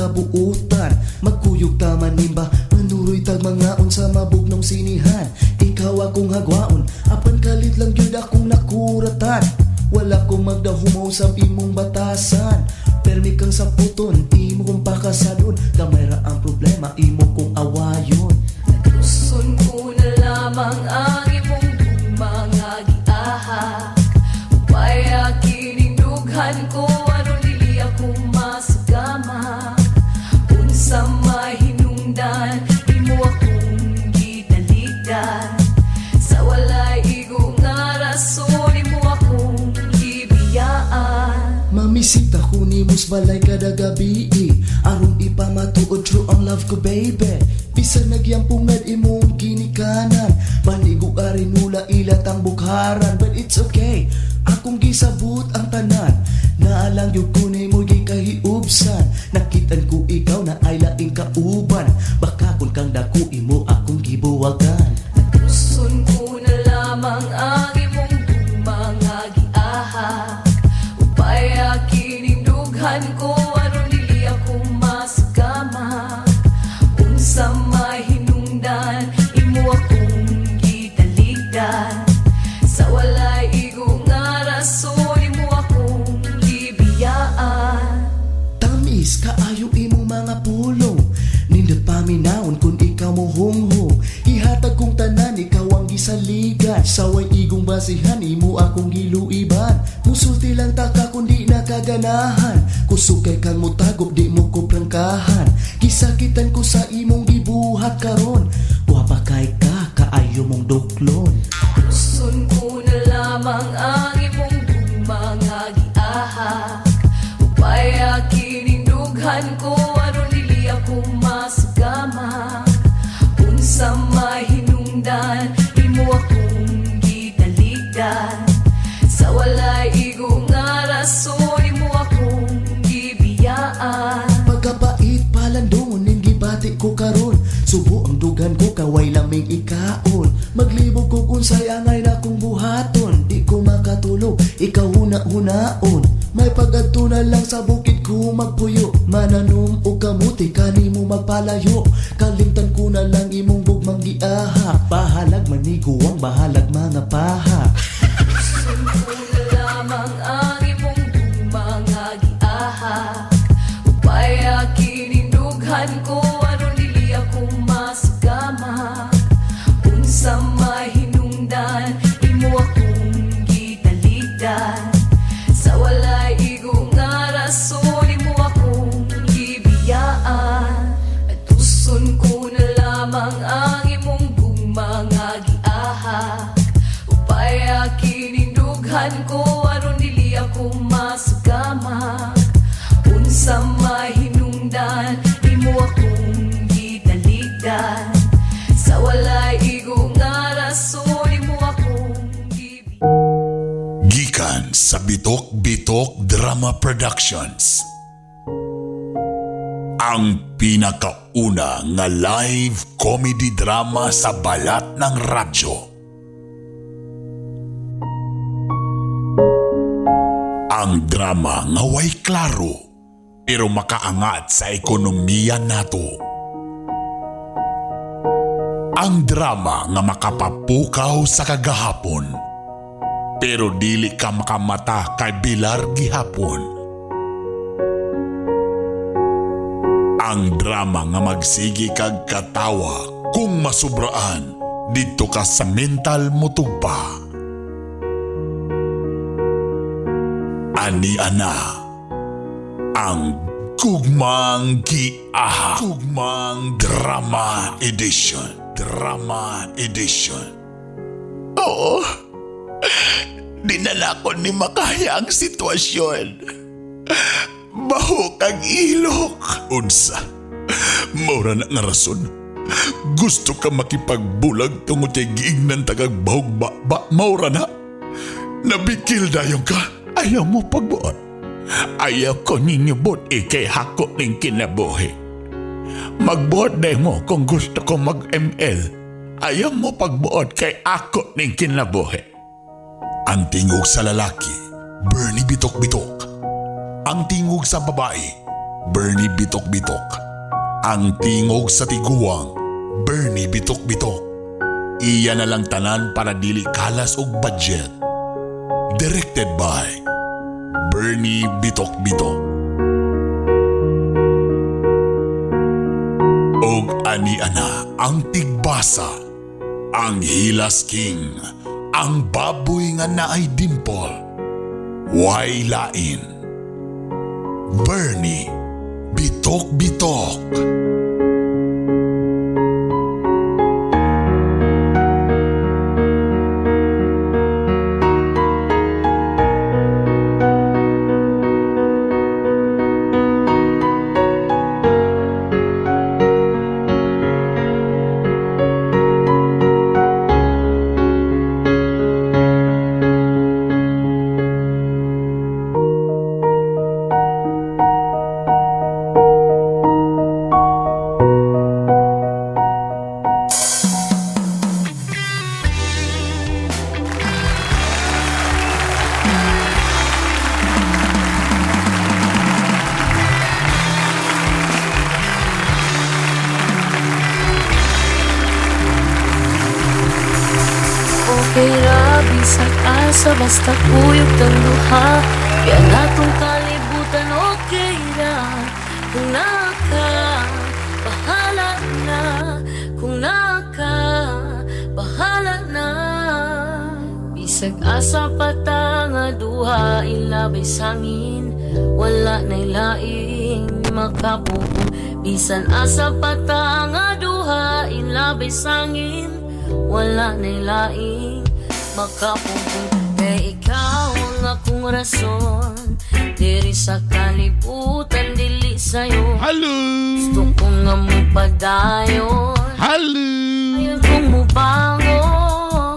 kalabuutan. Magkuyog ta manimba, manuroy tag mangaon sa mabugnong sinihan. Ikaw akong hagwaon, apan kalit lang gyud akong nakuratan. Wala ko magdahumaw sa imong batasan. Permi kang saputon, imo kong pakasadon. Gamay ra ang problema, imo kong awayon. Tuson ko na lamang ang imong gugma nga giahak. Upaya kining dughan ko aron dili ako masugama. Unsa mahinungdan imo akong gitalikdan. Sa walay igo nga rason imo akong gibiyaan. Mamisita ko nimo sa balay kada gabi, aron ipamatuod true ang love ko, baby. Bisan nagyampungad imong ginikanan, Banigo arinula ilat ang bukharan. But it's okay, akong gisabot ang tanan. Naalang gyud ko nimo gikahiubsan. Nakitan ko ikaw na ay laing kauban. Baka kun kang dako imo akong gibuwagan. Tuson ko na lamang ang imong gugma nga giahak. Upaya kining dughan ko aron dili ako masugama. Unsa mahinungdan imo akong gitalikdan. Sa walay igo nga rason imo akong gibiyaan. Tamis kaayo imong mga pulong. Nindot paminawon kung ikaw mo hunghong. Ihatag kong tanan, ikaw ang gisaligan. Saway igong basihan, imo akong giluiban. Musulti lang taka kung di nakaganahan. Kusog kay kang mutagop, di mo ko prangkahan. Gisakitan ko sa imong gibuhat karon. Guwapa kay ka, kaayo mong duklon. Tuson ko na lamang ang imong gugma nga giahak. Upaya kining dughan ko aron dili ako masugama. Unsa mahinungdan imo akong gitalikdan. Sa walay igo nga rason imo akong gibiyaan. Pagkapait palandong ning gibati ko karon. Subo ang dugan ko kaway laming ikaon. Maglibog ko unsay angay na kong buhaton. Di ko makatulog, ikaw huna-hunaon. May pag-adto na lang sa bukid ko magpuyo. Mananom og kamuti kanimo magpalayo. Kalimtan ko na lang imong gugmang giahak. Bahalag maniguang, bahalag mga paha. Tuson ko na lamang ang imong gugma nga giahak. Upaya kining dughan ko aron dili ako masugama. Unsa mahinungdan imo akong gitalikdan. Sa walay igo nga rason imo akong gibiyaan. Tuson ko na lamang ang imong gugma nga giahak. Upaya kining dughan ko aron dili ako masugama. Unsa mahinungdan imo akong gitalikdan. Sa walay igo nga rason imo akong gibiyaan. Gikan sa Bitok Bitok Drama Productions. Ang pinakauna nga live comedy drama sa balat ng radyo. Ang drama nga way klaro pero makaangat sa ekonomiya nato. Ang drama nga makapapukaw sa kagahapon pero dili ka makamata kay Bilar gihapon. Ang drama nga magsigi kag katawa kung masubraan didto ka sa mental mutugpa. Ani ana ang Gugmang Giaha. Gugmang Drama Edition. Drama Edition. Oo. Dinala ko ni makaya ang sitwasyon. Baho kag ilok. Unsa? Maura na nga rason. Gusto ka makipagbulag tungod kay giignan tagag bahog ba, ba maura na. Nabikil dayon ka. Ayaw mo pagbuot. Ayaw ko ninyo buot ikay hako ning kinabuhi. Magbuot day mo kung gusto ko mag-ML. Ayaw mo pagbuot kay ako ning kinabuhi. Ang tingog sa lalaki, Bernie Bitok-Bitok. Ang tingog sa babae, Bernie Bitok Bitok. Ang tingog sa tiguang, Bernie Bitok Bitok. Iya na lang tanan para dili kalas og budget. Directed by Bernie Bitok Bitok. Og ani ana ang tigbasa, ang Hilas King, ang baboy nga naay dimple, way lain. Bernie Bitok Bitok. Okay ra bisag asa, basta kuyog tang duha. Kaya natong kalibutan, okay ra. Kung naa ka, bahala na. Kung naa ka, bahala na. Bisag asa pa ta nga duha, ilabay sangin, wala na'y laing makapuong. Bisan asa pa ta nga duha, ilabay sangin, wala na'y laing makapuong. Kay ikaw ang akong rason diri sa kalibutan, dili sayo. Hello! Gusto ko nga mo padayon. Hello! Ngayon kong mubangon.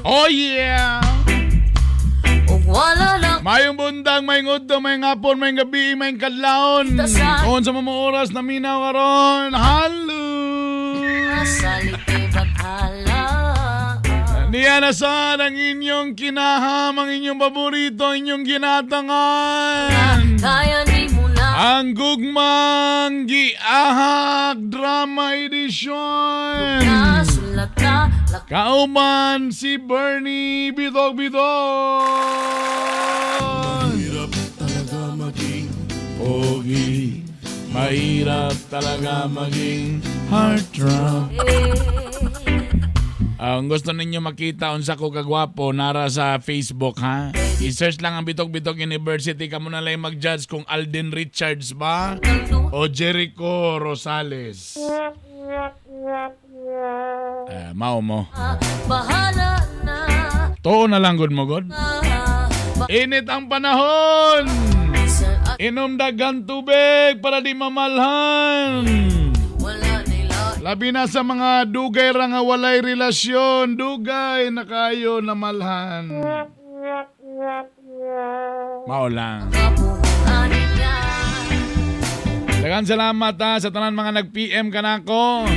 Oh yeah! Ug wala na. Mayong buntag, mayong udto, mayong hapon, mayong gabi, mayong kadlawon. Kung sa mga oras na minaw karon. Hello! Sa likay bathala. Niya na saan ang inyong kinaham, ang inyong paborito, ang inyong ginatangan. Kaya di mo na. Ang Gugmang Giahak Drama Edition. Nasulat na. Kauban si Bernie Bitok Bitok. Hirap talaga maging Pogi, mahirap talaga maging heartthrob. Ang gusto ninyo makita unsa ko kagwapo, nara sa Facebook, ha. I-search lang ang Bitok Bitok University, kamo na lang mag-judge kung Alden Richards ba o Jericho Rosales. Eh, mao mo. Bahala na. Tuo na lang gud mo god. Init ang panahon. Sa Inom dagang tubig para di mamalhan. wala nila. Labi na sa mga dugay ra nga walay relasyon, dugay na kayo namalhan. Mao lang. Kapuhan niya. Daghang salamat ha, sa tanan mga nag-PM kanako.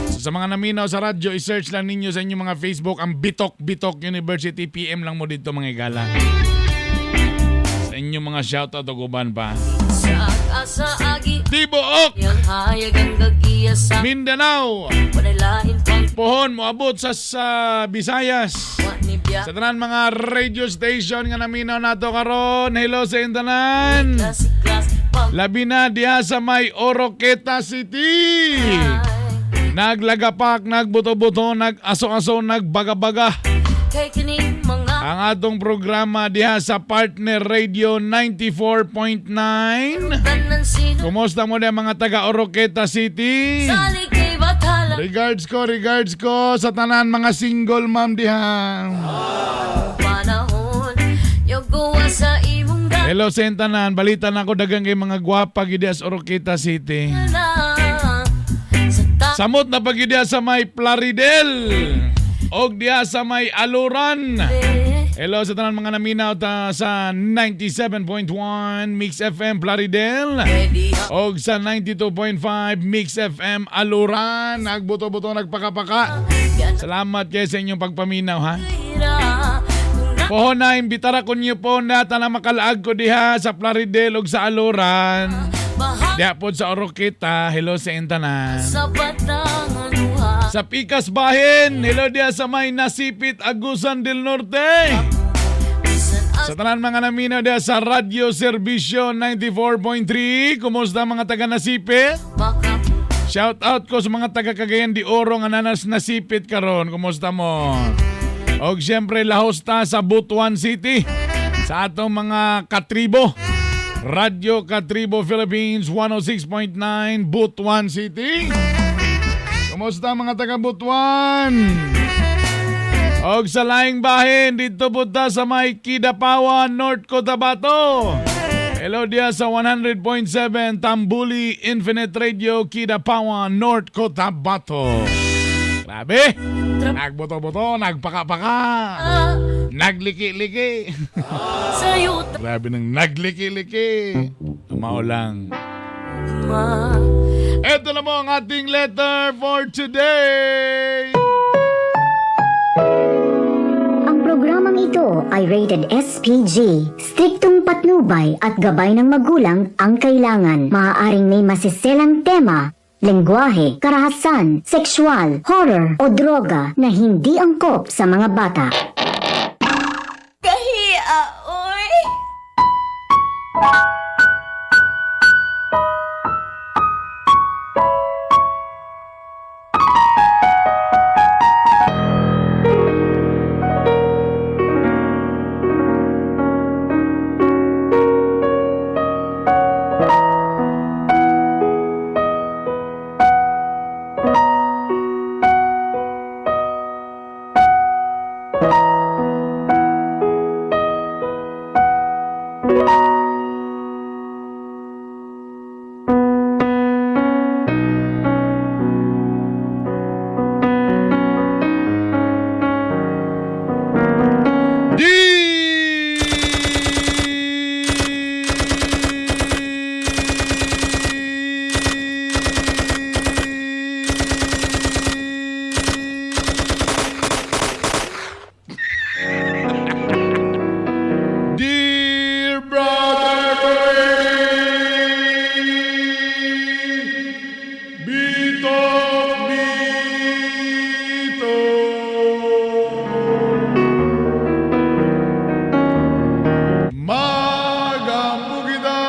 So, sa mga naminaw sa radyo, i-search lang ninyo sa inyong mga Facebook ang Bitok Bitok University. PM lang mo dito, mga igala. Sa inyong mga shoutout o uban pa. Sa asa agi. Tibuok! Yang hayag ang gagiya sa Mindanao! walay lain pang Pohon moabot sa Visayas. wa ni biya. Sa tanan mga radio station nga naminaw nato karon. Hello sa inyong tanan. Classic class pag Labi na diha sa may Oroqueta City. Naglagapak, nagbuto-buto, nag-aso-aso, nagbaga-baga. Kay kining mga Ang atong programa diha sa Partner Radio 94.9. tanan sino. Kumusta mo diha, mga taga Oroqueta City? Salig kay bathala. Regards ko sa tanan mga single ma'am diha. Panahon yogowa sa imong Hello sa inyong tanan, balita na ako dagang kay mga gwapa gid diha sa Oroqueta City. dala sa ta. Samot na pag diha sa may Plaridel og diha sa may Aluran. Hello sa tanan mga naminaw ta sa 97.1 Mix FM Plaridel Ready. og sa 92.5 Mix FM Aluran. Nagbuto-buto, nagpakapaka. Yan. Salamat kay sa inyong pagpaminaw, ha. Kung Pohon na imbitara ko niyo po na tanang makalaag ko diha sa Plaridel ug sa Aloran. Baha Diha pod sa Oroquita, hello sa intanan. sa batangan uha. Sa Pikas Bahin, hello diha sa may Nasipit, Agusan del Norte. Bisan Sa tanan mga naminaw diha sa Radyo Serbisyo 94.3, kumusta mga taga Nasipit? baka Shout out ko sa mga taga Cagayan de Oro nga nanas nasipit karon. Kumusta mo? Og siyempre lahos ta sa Butuan City sa atong mga katribo. Radyo Katribo Philippines 106.9 Butuan City. Kumusta mga taga Butuan? Og sa laing bahin dito po ta sa may Kidapawan, North Cotabato. Hello diya sa 100.7 Tambuli Infinite Radio Kidapawan, North Cotabato. Grabe! Nagboto-boto, nagpaka-paka, nagliki-liki. sa'yo Grabe nang nagliki-liki. Tumao lang. tama. Ito na mo ang ating letter for today. Ang programang ito ay rated SPG. Striktong patnubay at gabay ng magulang ang kailangan. Maaaring may masiselang tema, lengguwahe, karahasan, sexual, horror o droga na hindi angkop sa mga bata. Kahia, oy. Dear Brother Bernie, Bitok Bito. Magampo kita.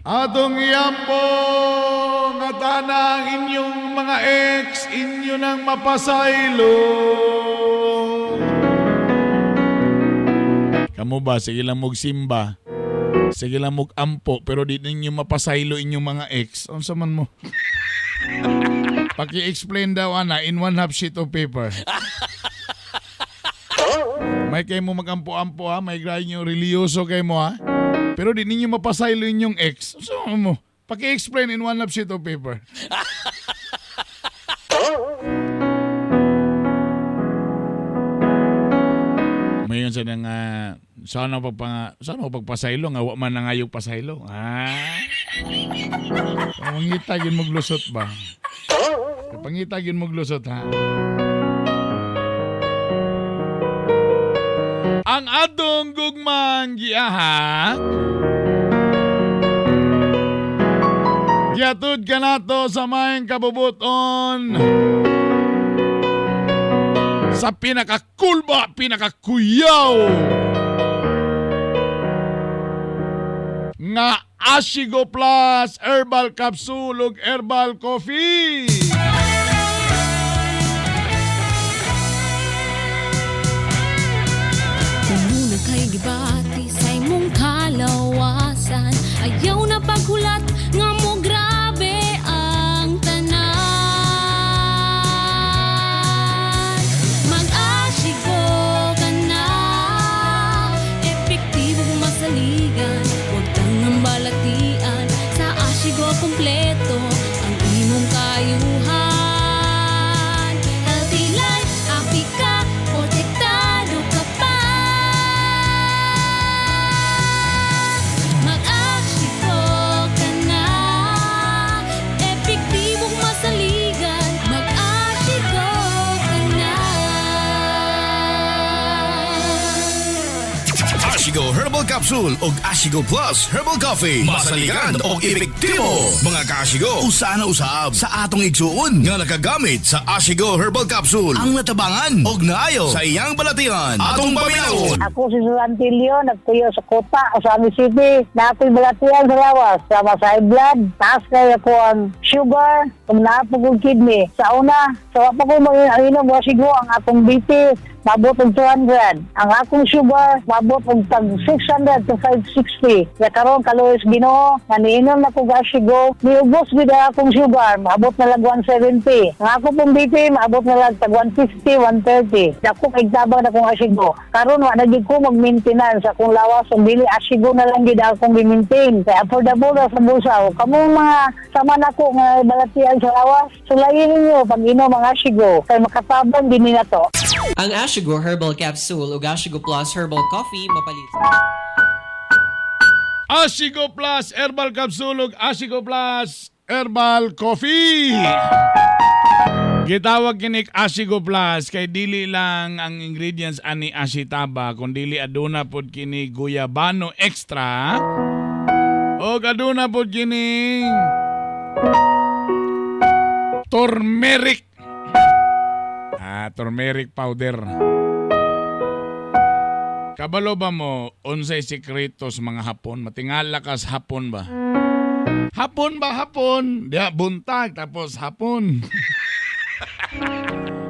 Atong iyampo nga tanang inyong mga ex inyo nang mapasaylo. Kamu ba, sige lang mog simba. Sige lang mog ampo, pero di ninyo mapasaylo inyong mga ex. Unsa man mo? Paki-explain daw ana in one half sheet of paper. May kay mo magampo-ampo ha, may grabe nyo religyoso kay mo ha. Pero di ninyo mapasaylo inyong ex. So mo, paki-explain in one half sheet of paper. Mayon sa nang sana pagpa sana pagpasaylo nga wa man nangayog pasaylo. Ah. Pangita gyud maglusot ba? Pangita gyud maglusot ha. Ang atong gugmang giaha Giatod ka nato sa maayong kabubuton sa pinakakulba, pinakakuyaw nga Ashigo Plus Herbal Capsule ug Herbal Coffee. Muna kay gibati sa imong kalawasan. Ayaw na paghulat nga mo grabe ang tanan. Mag-asyigo ka na, epektibo masaligan. Huwag tangang balatian, sa asyigo kompleto ang imong kayuhan. Ashigo Herbal Capsule ug Ashigo Plus Herbal Coffee. Masaligan og epektibo. Mga kaashigo, usa na usab sa atong igsuon nga nakagamit sa Ashigo Herbal Capsule ang natabangan og naayo sa iyang balatian. Atong paminawon. Ako si Susantilio, nagtuyo sa Kota, Ozamiz City. Na ako'y balatian sa lawas, sama sa high blood, taas kaya ko ang sugar, kung naapog kong kidney. Sa una, sa wa pa ko mag-inom, wasigo ang akong BP, mabot og 200. Ang akong sugar, mabot og tag 600 to 560. Kaya karon kaluoy sa Ginoo, nga niinom na ko Asigo, niubos gid ang akong sugar, maabot na lang 170. Ang ako pong BP, maabot na lang tag 150, 130. Dako kay tabang na kong Asigo. Karon wa na gid ko mag-maintenance akong lawas ug dili Asigo na lang gid akong gi-maintain. Kay affordable ra sa bulsa. O, kamong mga sama nako nga balatian sa lawas, sulayin ninyo pag inom ang Asigo kay makatabang din ni nato. Ang Ashigo Herbal Capsule ug Ashigo Plus Herbal Coffee mapalit. Asigo Plus Herbal Capsule ug Asigo Plus Herbal Coffee. Gitawag kinik Asigo Plus kay dili lang ang ingredients ani Ashitaba kun dili aduna pod kini guyabano extra og aduna pod kini turmeric. Ah, turmeric powder. Kabalo ba mo unsay sikreto sa mga Hapon? Matingala kas Hapon ba? Hapon ba Hapon? Diya buntag tapos hapon.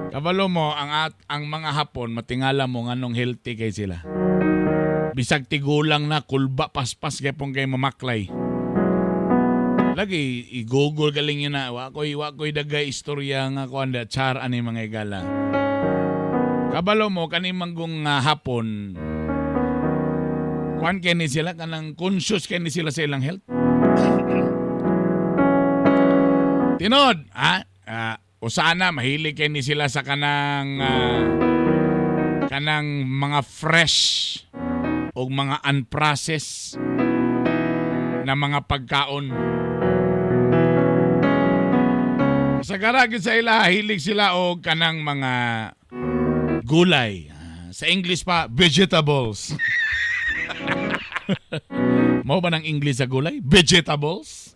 Kabalo mo ang mga Hapon matingala mo nganong healthy kay sila. Bisag tigulang na kulba paspas gyapon kay mamaklay. Lagi i-google galing yun na wa ko'y dagay istorya nga kuan da char ani mga igala. Kabalo mo kani manggong hapon kuan kay ni sila kanang conscious kay ni sila sa ilang health. Tinod, ha? Ah, usana mahilig kay ni sila sa kanang mga fresh o mga unprocessed na mga pagkaon. Sa garagin sa ila, hilig sila og kanang mga gulay. Ah, sa English pa, vegetables. Mao ba ng English sa gulay? Vegetables?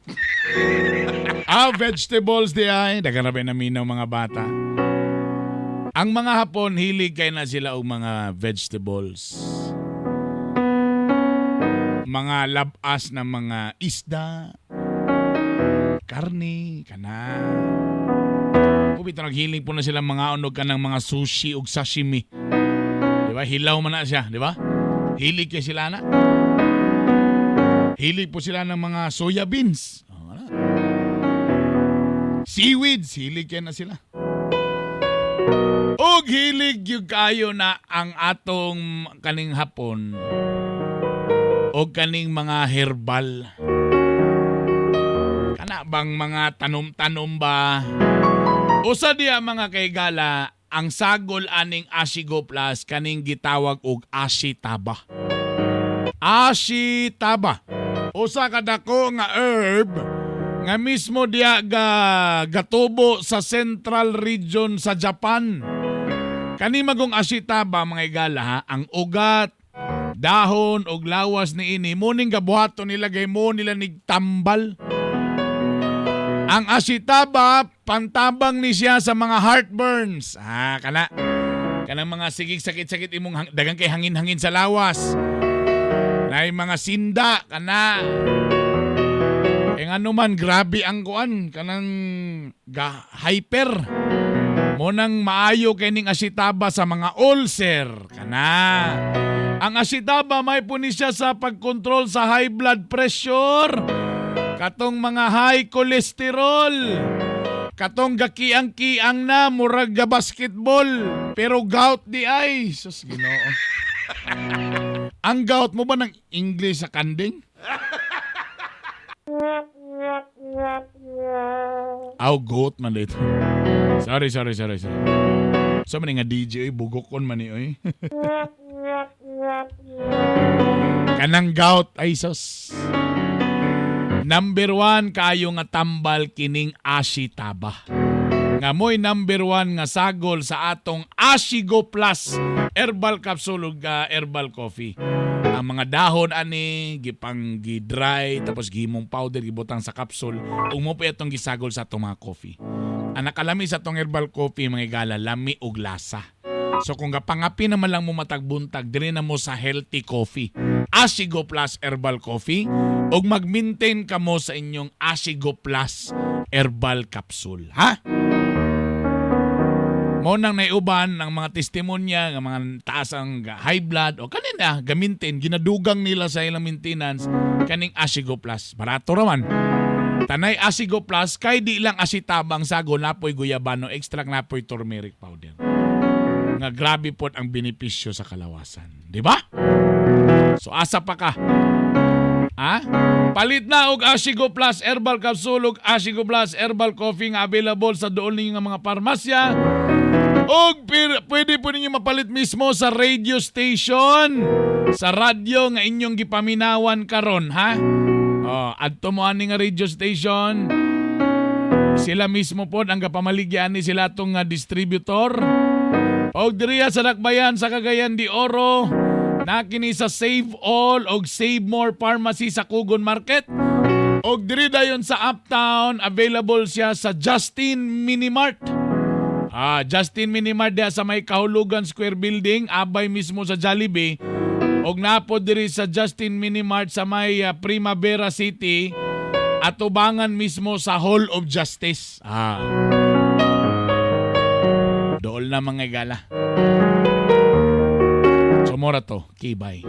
Ah, vegetables di ay. Daghan na ba naminaw mga bata? Ang mga Hapon, hilig kay na sila og mga vegetables. Mga labas na mga isda, karne, kana. Kubito naghilig po na sila mga og kanang mga sushi ug sashimi. Di ba? Hilaw man na siya, di ba? Hilig kay sila na. Hilig po sila ng mga soya beans. Oh, wala. Seaweeds, hilig kay na sila. Og hilig yung kayo na ang atong kaning hapon o kaning mga herbal. Kana bang mga tanom-tanom ba? Usa diya mga kaigala, ang sagol aning Ashigo Plus kaning gitawag og Ashitaba. Ashitaba. Usa ka dako nga herb nga mismo diya ga gatubo sa central region sa Japan. Kani magong ashitaba mga igala ha, ang ugat, dahon og lawas ni ini muning gabuhaton nila kay mo nila nigtambal. Ang ashitaba pantabang ni siya sa mga heartburns. Ah, kana. Kanang mga sigig sakit-sakit imong dagan kay hangin-hangin sa lawas. Nay mga sinda kana. Eh ngano man grabe ang kuan kanang ga hyper. Mo nang maayo kining asitaba sa mga ulcer kana. Ang asitaba may puni siya sa pagkontrol sa high blood pressure, katong mga high cholesterol, katong gakiang-kiang na murag ga basketball pero gout di ay sus Ginoo. Ang gout mo ba ng English sa kanding? Aw, goat man dito. Sorry, sorry, sorry, sorry. So man nga DJ, oy, bugokon man ni oy. Kanang gout ay sos. Number 1 kayo nga tambal kining ashitaba. Nga mo'y number one nga sagol sa atong Ashigo Plus Herbal Capsule ug Herbal Coffee. Ang mga dahon ani gipang gi-dry tapos gihimong powder, gibutang sa capsule ug mo pa itong gisagol sa atong mga coffee. Ang nakalami sa atong herbal coffee, mga igala, lami og lasa. So kung gapangapin naman lang mo matagbuntag, diri na mo sa healthy coffee. Asigo Plus Herbal Coffee ug mag-maintain kamo sa inyong Asigo Plus Herbal Capsule. Ha? Mo nang naiuban ng mga testimonya nga mga taas ang high blood o kanina gamintin, ginadugang nila sa ilang maintenance kaning Asigo Plus. Barato raman. Tanay Asigo Plus kay di lang asitabang sago, napoy guyabano extract, napoy turmeric powder. Nga grabe pod ang benepisyo sa kalawasan, di ba? So asa pa ka? Ha? Palit na og Asigo Plus Herbal Capsule ug Asigo Plus Herbal Coffee nga available sa dool ninyo nga mga parmasya. Og pwede po ninyo mapalit mismo sa radio station. Sa radyo nga inyong gipaminawan karon, ha? Oh, adto mo ani nga radio station. Sila mismo pod ang gapamaligyan ni sila atong nga distributor. Og diriya sa Dakbayan sa Cagayan de Oro, nakini sa Save All og Save More Pharmacy sa Kugon Market. Og diri dayon sa Uptown, available siya sa Justin Minimart. Ah, Justin Minimart diha sa may Kahulugan Square Building, abay mismo sa Jollibee. Og napo diri sa Justin Minimart sa may Primavera City, atubangan mismo sa Hall of Justice. Ah. Dool na, mga gala. So mora to, kibay.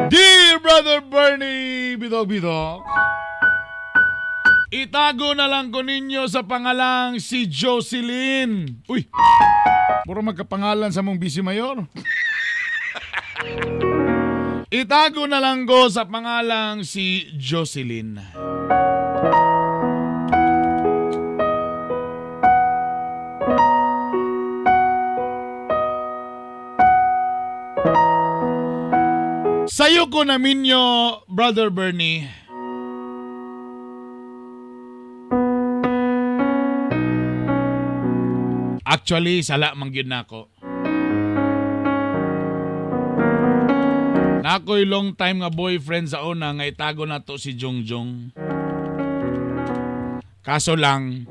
Dear Brother Bernie, bidok bidok. Itago na lang ko ninyo sa pangalang si Jocelyn. Uy, puro magkapangalan sa mong busy mayor. Itago na lang ko sa pangalang si Jocelyn. Sayo ko na minyo, Brother Bernie. Actually, sala man gyud nako. Nakoy long time nga boyfriend sa una nga itago na to si Jongjong. Kaso lang,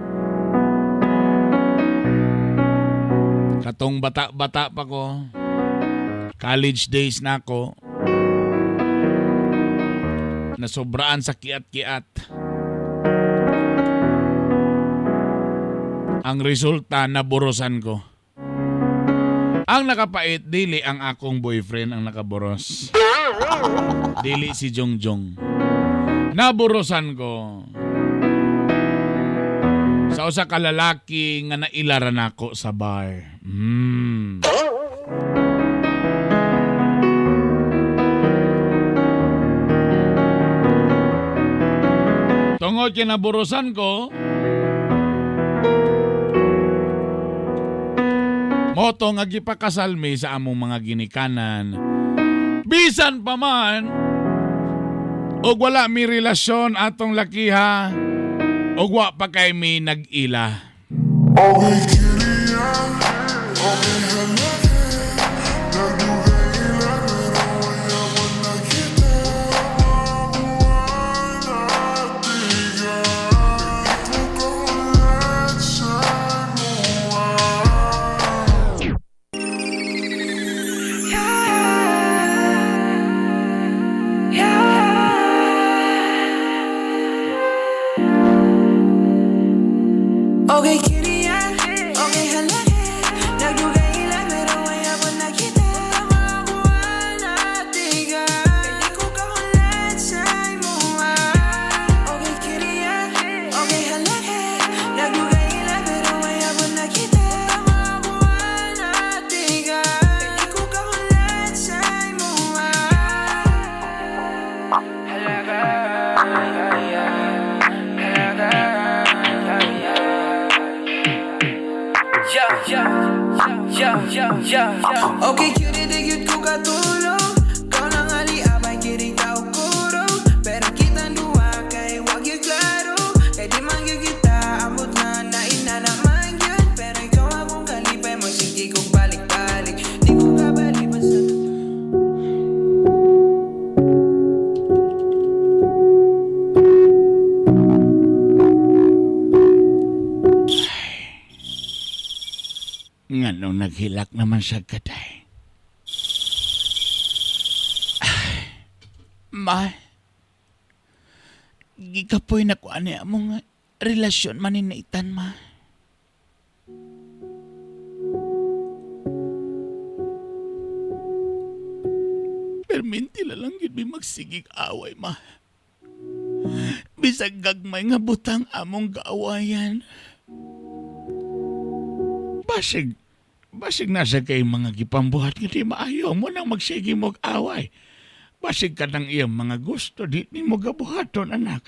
katong bata-bata pa ko, college days na ako, nasobraan sa kiat-kiat. Ang resulta, naburusan ko. Ang nakapait, dili ang akong boyfriend ang nakaburos. Dili si Jongjong. Naburusan ko sa usa ka lalaki nga nailaran nako sa bar. Tungod kay naburusan ko, moto nga gipakasal mi sa among mga ginikanan. Bisan pa man og wala mi relasyon atong lakiha og wa pa kay mi nag-ila. Okay, kitty, yeah. Okay, hala. Nagdugay lang, pero ayaw ko nakita. Mga buwan at tiga. Kaya ko kahulat sa imo, ah. Okay, kitty, yeah. Okay, hala. Nagdugay lang, pero ayaw ko nakita. Mga buwan at tiga. Kaya ko kahulat sa imo, ah. Halaga, yeah. Halaga, yeah. Yeah. Okay, cutie, di gyud ko katulog. Ikaw lang ali, abay, kiri ka ukuro. Pero kitang duha kay wag gyud. Nganong naghilak naman sa kaday. Ay, ma, gikapoy na ko ani among relasyon man ni Nathan, ma. Perminti na lang gid mi magsigig away, ma. Bisag gagmay nga butang among gaawayan. Basig, basig nasa kay mga gipambuhat nga di maayo mo nang magsige mo og away. Basig ka ng iyang mga gusto, di nimo gabuhaton, anak.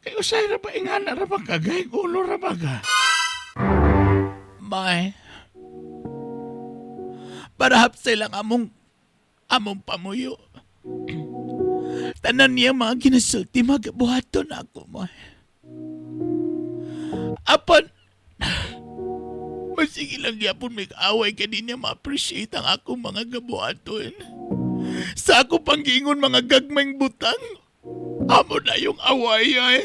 Kay usay ra ba ingana ra ba kagay ulo ra ba ka? May, para hapsay lang among among pamuyo. Tanan niya mga ginasulti, magabuhaton ako mo. Apan, masige lang gyapon may away kay di niya ma-appreciate ang akong mga gabuhaton. Sa ako panggingon mga gagmayng butang, amo na yung away ay.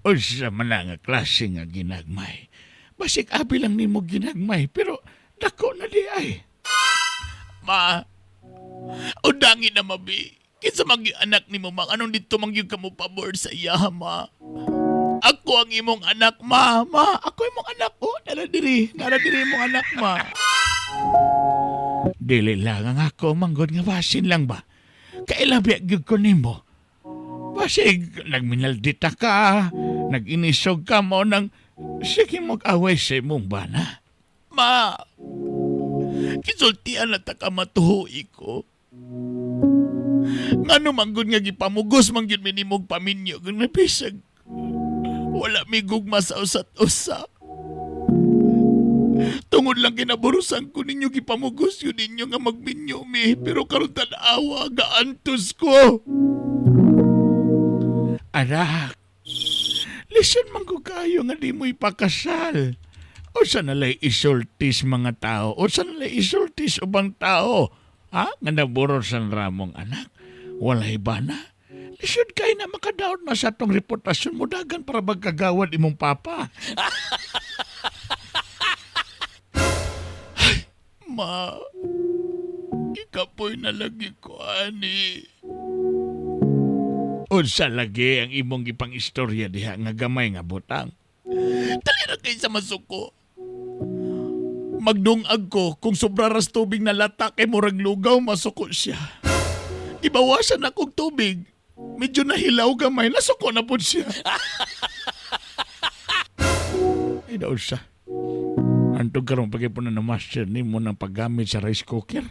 Unsa man na nga klase nga ginagmay. Basig abi lang nimo ginagmay, pero dako na di ay. Ma, undangin na mabi. Kinsa man gyud anak nimo ma, anong dito man gyud ka mo pabor sa iya, ma? Ako ang imong anak, ma. Ma, ako imong anak. Oh, nara diri. Nara diri imong anak, ma. Dili lang ang ako manggod nga basin lang ba? Kailabi gyud ko nimo. Basig nagminaldita ka, nag-inisog ka mo nang sige mag-away sa imong bana. Ma, kisultian na ta ka matuhui ko. Ngano man gud nga gipamugos man gyud mi nimog paminyo kung nabisag wala mi gugma sa usat usa. Tungod lang kinaburusan ko ninyo gipamugos yun ninyo nga magminyo mi pero karon tan-awa gaantos ko. Anak, listen man ko kayo nga di mo ipakasal. O sa nalay isultis mga tao, o sa nalay isultis ubang tao. Ha? Nga naburusan ramong anak. Walay ba na? Lisod kay na makadaot na sa atong reputasyon mo dagan para magkagawad imong papa. Ay, ma, ikapoy na lagi ko, ani. Unsa lagi ang imong gipang istorya diha nga gamay nga butang? Dali ra kay sa masuko. Magdungag ko kung sobra ras tubig na lata kay murag lugaw masuko siya. Ibawasan akong tubig. Medyo nahilaw gamay, nasuko na po siya. Ay daw siya. Antog karon pag na na master nimo ng paggamit sa rice cooker.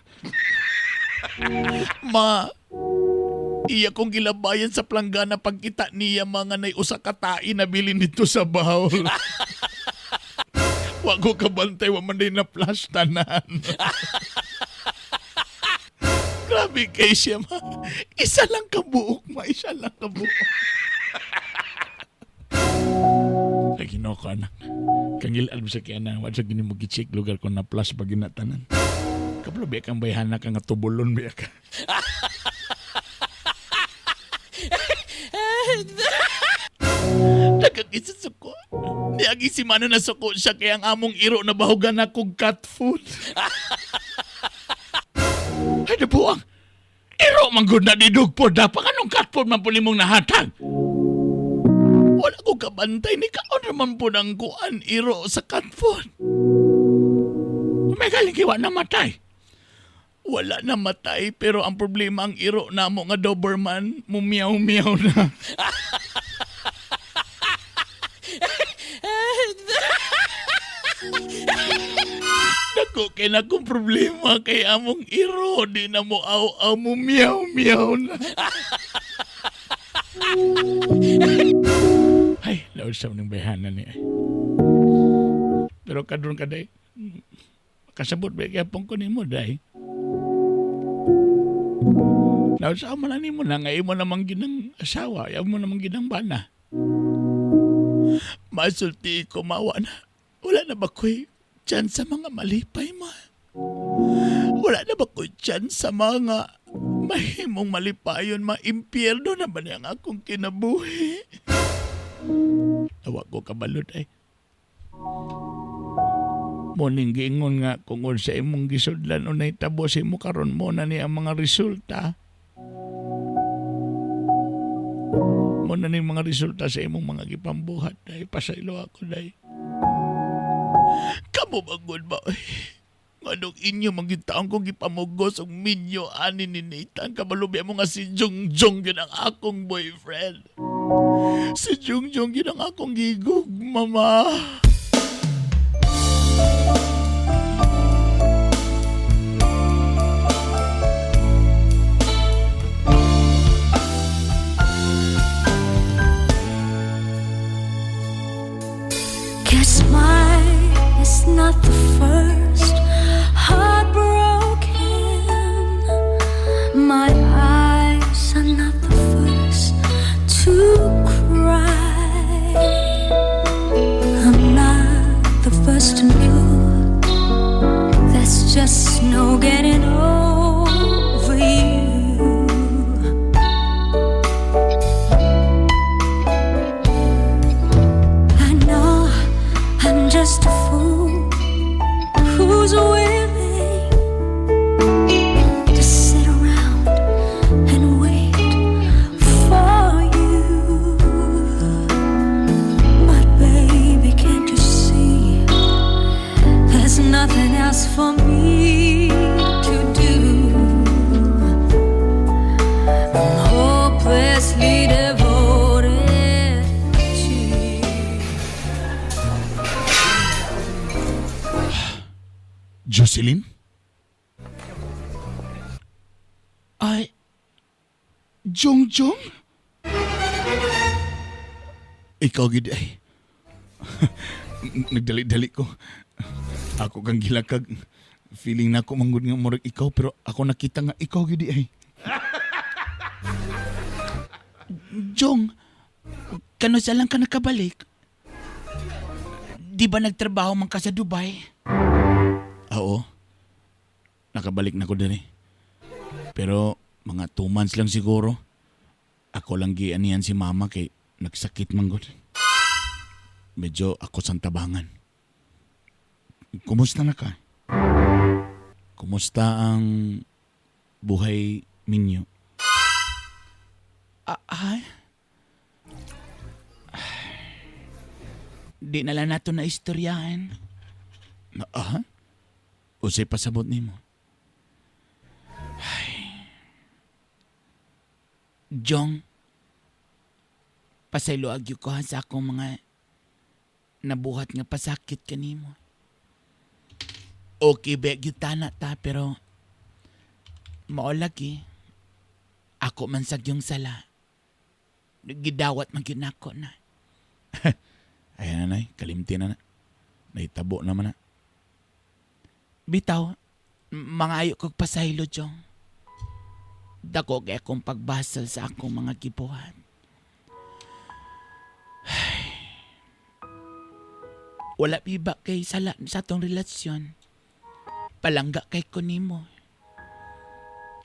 Ma, iya kong gilabayan sa planggana pagkita niya mga nay usa ka tai na bilin nito sa bowl. Wa ko kabantay, wa man din na tanan. Grabe kay siya, ma. Isa lang ka buok, ma. Isa lang ka buok. Ay, Ginoo ko, anak. Kangil-alm sa kaya na, wa sa gini mo gi-check lugar ko na plus pag ginatanan. Kablo, biya kang bayhana ka nga tubulon, biya ka. Nagkakisa suko. Niagi si Mana na suko siya kaya ang among iro na bahugan na kong cat food. Ay, nabuang. Iro man gud na didug po. Dapat anong cat food man po nimong nahatag? Wala ko kabantay ni kaon naman po ng kuan iro sa cat food. May galing kiwa namatay. Wala namatay pero ang problema ang iro namo nga Doberman mumiyaw-miyaw na. Dako kay na akong problema kay among iro di na mo aw-aw mo miyaw-miyaw na. Ay, laod sa ning bayhanan ni. Pero kadron ka day. Kasabot ba kaya pong kunin mo day? Laod sa man na nimo na nga imo namang ginang asawa, ayaw mo namang ginang bana. Masulti ko mawa na. Wala na ba ko'y chance sa mga malipay ma? Wala na ba ko'y chance sa mga mahimong malipayon, maimpyerno na ba niya ang akong kinabuhi? Awa ko kabalot ay. Mo ning giingon nga kung unsa imong gisudlan o nahitabo sa imo karon mo na ni ang mga resulta. Mo na ni mga resulta sa imong mga gipambuhat day pasaylo ako day. Kamo bagod ba? Oy? Nganong inyo magitaon kong gipamugos og minyo ani ni Nathan kabalubi mo nga si Jungjung yun ang akong boyfriend. Si Jungjung yun ang akong gigug, mama. Guess mine is not the first heartbroken. My eyes are not the first to cry. I'm not the first to know. There's just no getting over you. I know I'm just a fool who's willing to sit around and wait for you. But baby, can't you see there's nothing else for me to do? I'm hopelessly devoted to you. Jocelyn? Ay, Jongjong? Ikaw gid ay. Nagdali-dali ko. Ako kang gilakag. Feeling na ako manggod nga murag ikaw pero ako nakita nga ikaw gid ay. Jong, kanusa lang ka nakabalik? Di ba nagtrabaho man ka sa Dubai? Oo. Nakabalik na ko diri. Pero mga 2 months lang siguro. Ako lang gianian si mama kay nagsakit man gud. Medyo ako sang tabangan. Kumusta na ka? Kumusta ang buhay minyo? Ah, ay? Di na lang nato na istoryahan. Ah? Unsay pasabot nimo? Jong, pasayloa gyud ko ha sa akong mga nabuhat nga pasakit kanimo. Okay ba gyud tana ta pero mao lagi ako man sa gyung sala. Gidawat man gyud nako na. Ayan na, nay. Kalimti na na. Naitabo naman na. Bitaw, mga ayo kog pasaylo, Jong. Dako kay akong pagbasal sa akong mga gibuhat. Wala biba kay sala sa atong relasyon. Palangga kay ko nimo.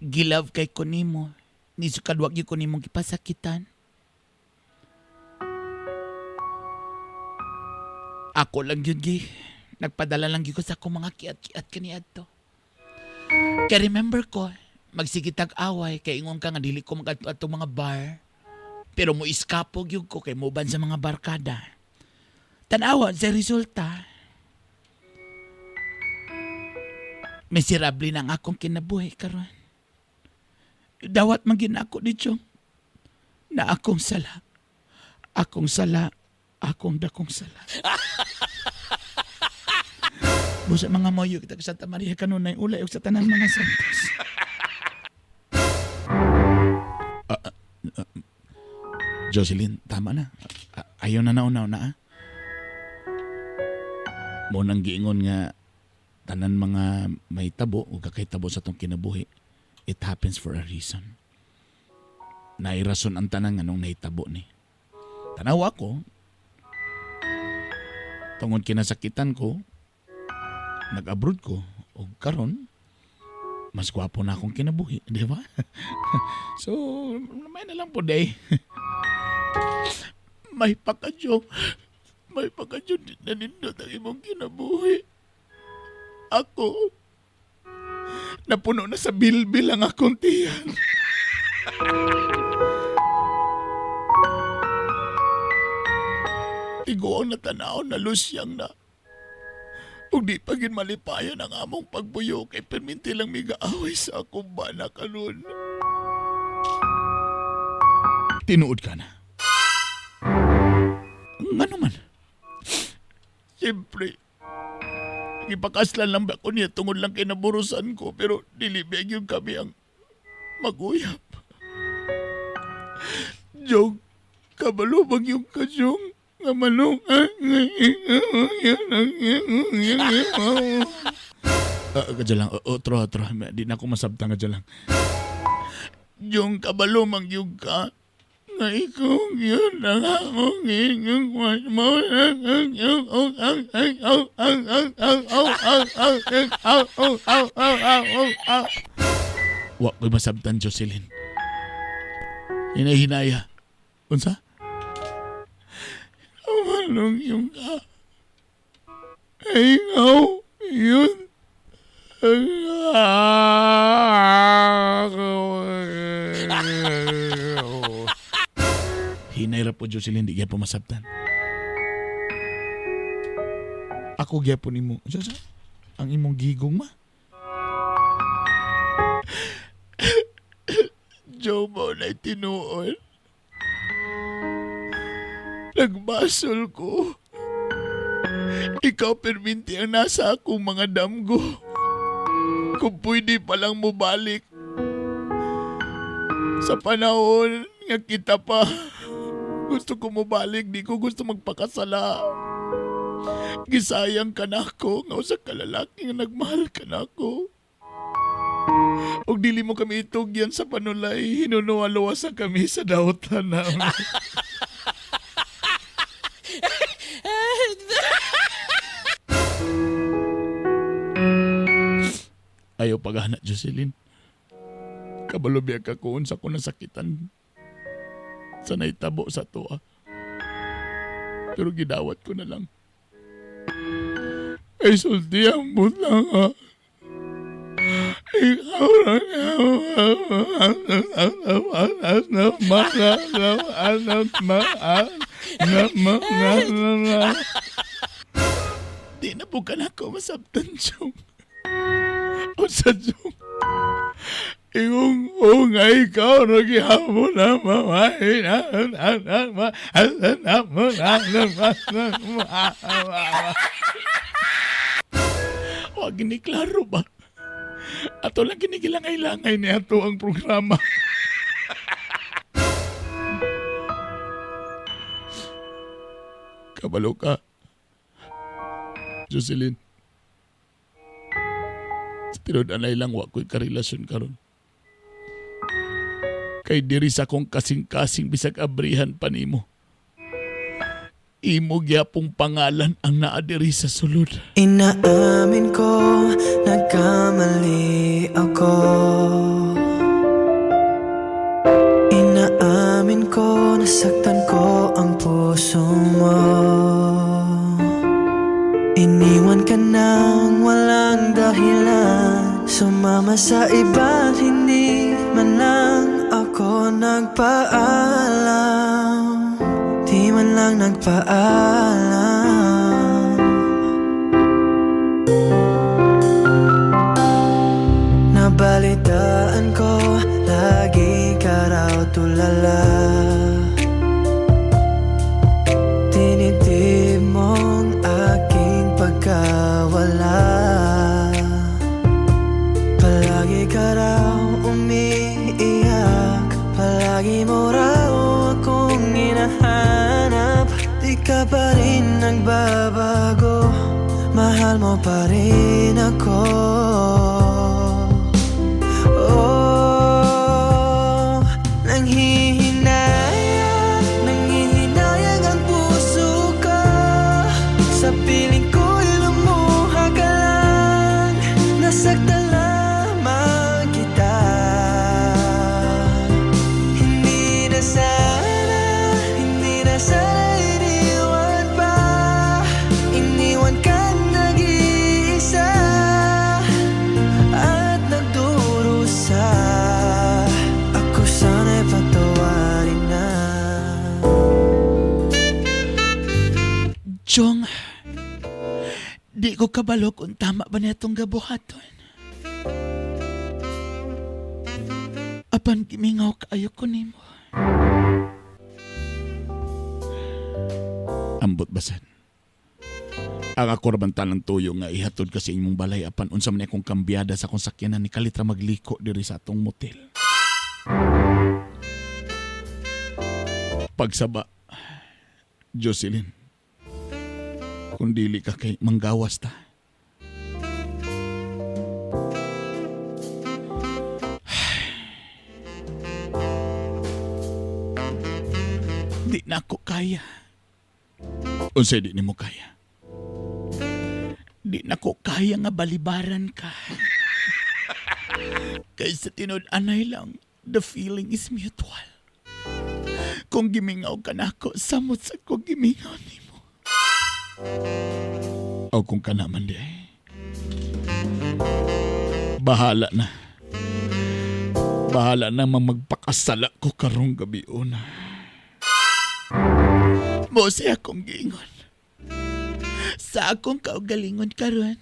Gilove kay ko nimo. Ni sukad wag gyud ko nimo gipasakitan. Ako lang yun, gi. Nagpadala lang gyud ko sa akong mga kiat-kiat kaniadto. Kaya remember ko, magsigitag away kay ingon ka nga dili ko magadto atong mga bar. Pero mo iskapo gyud ko kay moban sa mga barkada. Tanawa sa resulta. Miserable na ang akong kinabuhi karon. Dawat man gyud nako ni Chong na akong sala. Akong sala, akong dakong sala. Busa mga moyo kita sa Santa Maria kanunay ulay ug sa tanan mga santos. Jocelyn, tama na. Ayaw na na una ah. Mo nang giingon nga tanan mga may tabo o kakay tabo sa tong kinabuhi, it happens for a reason. Nairason ang tanan nganong nahitabo ni. Tanawa ko, tungod kinasakitan ko, nag-abroad ko, o karon mas gwapo na akong kinabuhi, di ba? So, may na lang po day. May pakadyong, may pakadyong, di na nindot ang imong kinabuhi. Ako. Napuno na sa bilbil ang akong tiyan. Tigo ang natanaw na lusyang na. Ug di pa gid malipayon ang among pagbuyo kay perminti lang migaaway sa akong bana karon. Tinuod ka na. Ngano man? Siyempre, ipakaslan lang ba ko niya tungod lang kay naburusan ko, pero dili ba gyud kami ang maguyab. Jong, kabalo bang yung kasyong nga manong. Kadya lang, otro, otro. Di na ako masabtang, kadya lang. Jong, kabalo mang yung ka nga ikaw yun ang akong inyong mo. Wa ko'y masabtan, Jocelyn. Hinahinaya. Unsa? Manong yung ka. Ay, ikaw, yun. Hinay ra po, Jocelyn, di gyapon masabtan. Ako gyapon nimo. Unsa sa? Ang imong gigong ma? Joe mo na tinuod. Nagbasol ko. Ikaw perminti ang nasa akong mga damgo. Kung pwede palang mubalik. Sa panahon nga kita pa, gusto ko mubalik, di ko gusto magpakasala. Gisayang ka na ako, nga usa ka lalaki nga nagmahal ka na ako. Ug dili mo kami itugyan sa panulay, hinunuwaluwasan kami sa dautan na. Ayaw pagana, Jocelyn. Kabalo biya ka kung sa ko nasakitan. Sa naitabo sa tuwa. Pero gidawat ko na lang. Ay, sulti ang butang ha. Ikaw lang. Di na po ka na ako masabtan, Jong. O sa Jong. Ingong o nga ikaw nagihapon na mamay na na na na na na na. Wag ni klaro ba? Ato lang kinigilangay-langay ni ato ang programa. Kabalo ka, Jocelyn. Sa tinud-anay lang, wa ko'y karelasyon karon. Kay diri sa akong kasing-kasing bisag abrihan pa nimo. Imo gyapong pangalan ang naa diri sa sulod. Inaamin ko, nagkamali ako. Inaamin ko, nasaktan ko ang puso mo. Iniwan ka nang walang dahilan. Sumama sa iba, hindi man lang ako nagpaalam. Di man lang nagpaalam. Nabalitaan ko, lagi ka raw tulala. Tinitib mong aking pagkawala. Palagi ka raw umiiyak, palagi mo raw akong hinahanap. Di ka pa rin nagbabago, mahal mo pa rin ako. Oh, nanghihinayang, nanghihinayang ang puso ko. Sa piling ko'y lumuha ka lang, nasaktan lamang kita. Hindi na sana, hindi na sana iniwan pa. Iniwan kang nag-iisa. Dili ko kabalo kung tama ba niya itong gabuhaton. Apan gimingaw kaayo ko nimo. Ambot basan. Ang ako ra ng tuyo nga ihatod kasi imong balay apan unsa man akong kambyada sa akong sakyanan ni kalitra magliko diri sa atong motel. Pagsaba, Jocelyn, kung dili ka kay manggawas ta. Di na ako kaya. Unsay di nimo kaya? Di na ko kaya nga balibaran ka. Kaysa tinud-anay lang, the feeling is mutual. Kung gimingaw ka na ako, samot sa ko gimingaw nimo. O kung ka naman di ay. Bahala na. Bahala na magpakasala ko karong gabi una. Mo sa akong giingon. Sa akong kaugalingon karon.